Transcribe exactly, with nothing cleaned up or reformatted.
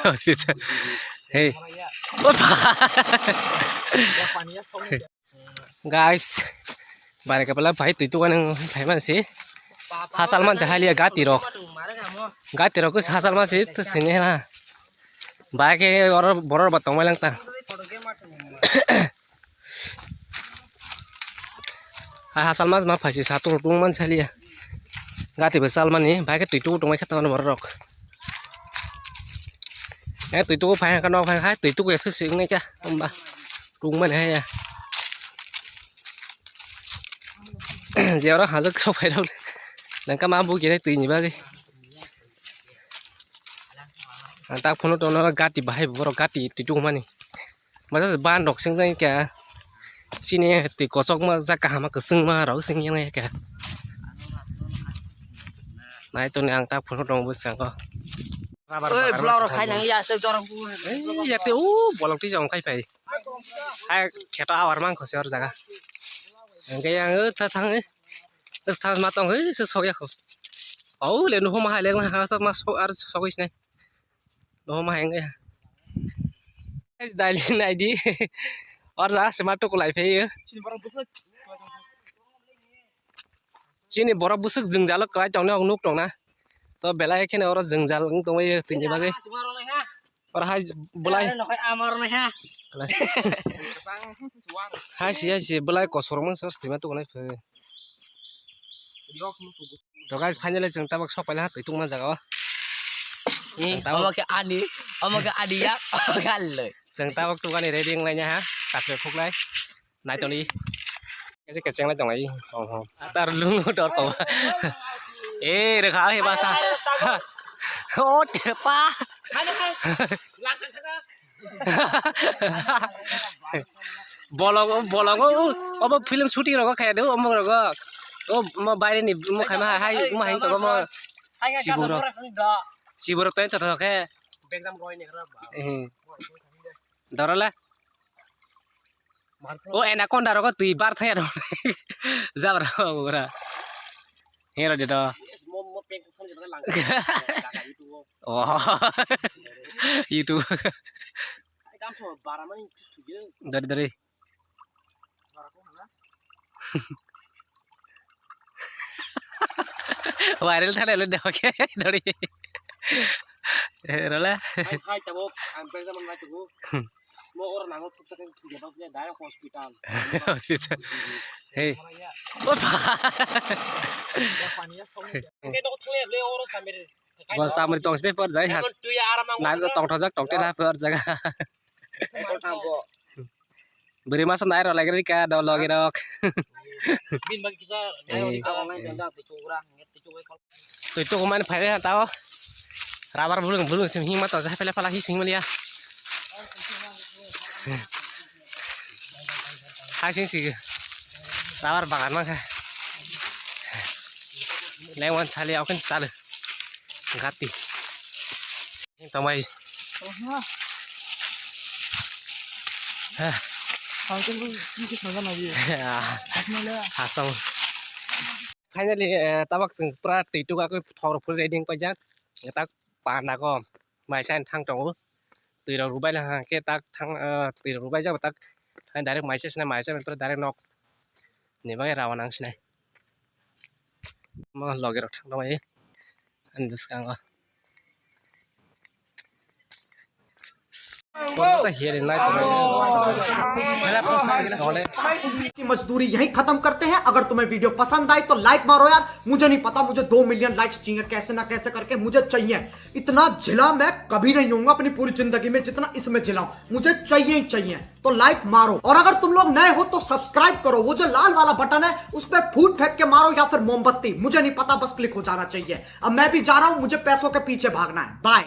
Hospital. Hey. Guys, bare kapala bhai twi tukan phai man si. Hasal man jahaliya gati rok. Gati rok kus hasal man si to sini na. Ba ke oro boror ba tongmai lang ta. Hai hasal mas ma phaisi satung tung man saliya. Gati bo sal mani, bai khe twi tuku tongmai khe tongmani borok rok. Eh, twi tuku phai kha nok phai kha, twi tuku ese sing nai kha, hamba tung mani hai ya. Je oro hajak sok phai rok, nang kha ma bu gire twi ni bagwi. Ang tak phone tono gati bahai borok gati twi tuku mani. Masa se ban rok sing jang kya. Sini twi kosok ma ja kaham kwswng ma rok sing yang kya. Nai to ang ta phone rok bwskango. Oi, vlog rok khai nang ya se jorang bu. Ei, ya te u bolong ti jong khai phai. Hai kheto awar mang khose or jaga. Ang ke yang ta thang e. Terus thang ma tong e se sok ya kho. Au le nu ho ma hai le ha sa ma sok ar sok is nai. No ma heng ya. Guys, daily naidi. Or ja se ma tuku lai phai. Chini borok bwswk jwngjalo kwlai tongna, nuk tongna. To belai kheno oro jwngjal wng tongwi tini bagwi. Oro hai bulai. Hai si, hai si, bulai kosorma sos tima tuku nai phai. To guys, finally chwng tabuk sok paila ha twi tungma jaga o. Eh, tabuk omo khe ani, omo khe ani ya, omo khe aloi. Chwng tabuk tugani ready wng laina ha, kasle khuklai. Naitoni. Kaisa kecheng lai tonglai. Oho. Tar lung dor ko. Eh, rekha he basa. O tepa. Bolong, bolong, o, o, obo film shooting rogo kaya de, omo rogo. O, mo baire ni, mo khaima hai, hai, mo hai to mo. Siburo. Siburo to to ke. Eh. Dorole. O anaconda rogo twi bar thaya do. Jabra ora. Hero de do. Oh. YouTube. Dari dari. Viral thale lo de oke dari. Rola. Hai tabuk ang Benjamin bai tugu. Mo oro nango pukta ke direct hospital. Hospital. Hey. Opa. Bo samri tong sini por jai has. Na tong thojak tong tela por jaga. Beri masa nai rok lagi ka do logi rok. Twi tuku mani phai tao. Rabar bulung bulung sim hing ma to jahai pele pala hi sing maliya. Hai sing sigi. Rabar bagan ma kha. Lengwan sali akin sal. Gati. Tongbai. Hastong. Finally, eh, tabak chwng pura twi tuka khe thok rok phuri ready wng paijak. Tak panda ko maisa thang tongo. Twi rok rubai lang khe tak thang, eh, twi rok rubai jak tak direct maisa sinai maisa pura direct nok ni bagwi rawa nang sinai. Mo logi rok thang tongo. Ani bwskango. की मजदूरी यहीं खत्म करते हैं। अगर तुम्हें वीडियो पसंद आई तो लाइक मारो यार, मुझे नहीं पता, मुझे दो मिलियन लाइक्स चाहिए, कैसे ना कैसे करके मुझे चाहिए। इतना झिला मैं कभी नहीं होऊंगा अपनी पूरी जिंदगी में जितना इसमें झिला हूं, मुझे चाहिए ही चाहिए। तो लाइक मारो, और अगर तुम लोग नए हो तो सब्सक्राइब करो, वो जो लाल वाला बटन है उस पर फूट फेंक के मारो या फिर मोमबत्ती, मुझे नहीं पता, बस क्लिक हो जाना चाहिए। अब मैं भी जा रहा हूं, मुझे पैसों के पीछे भागना है। बाय।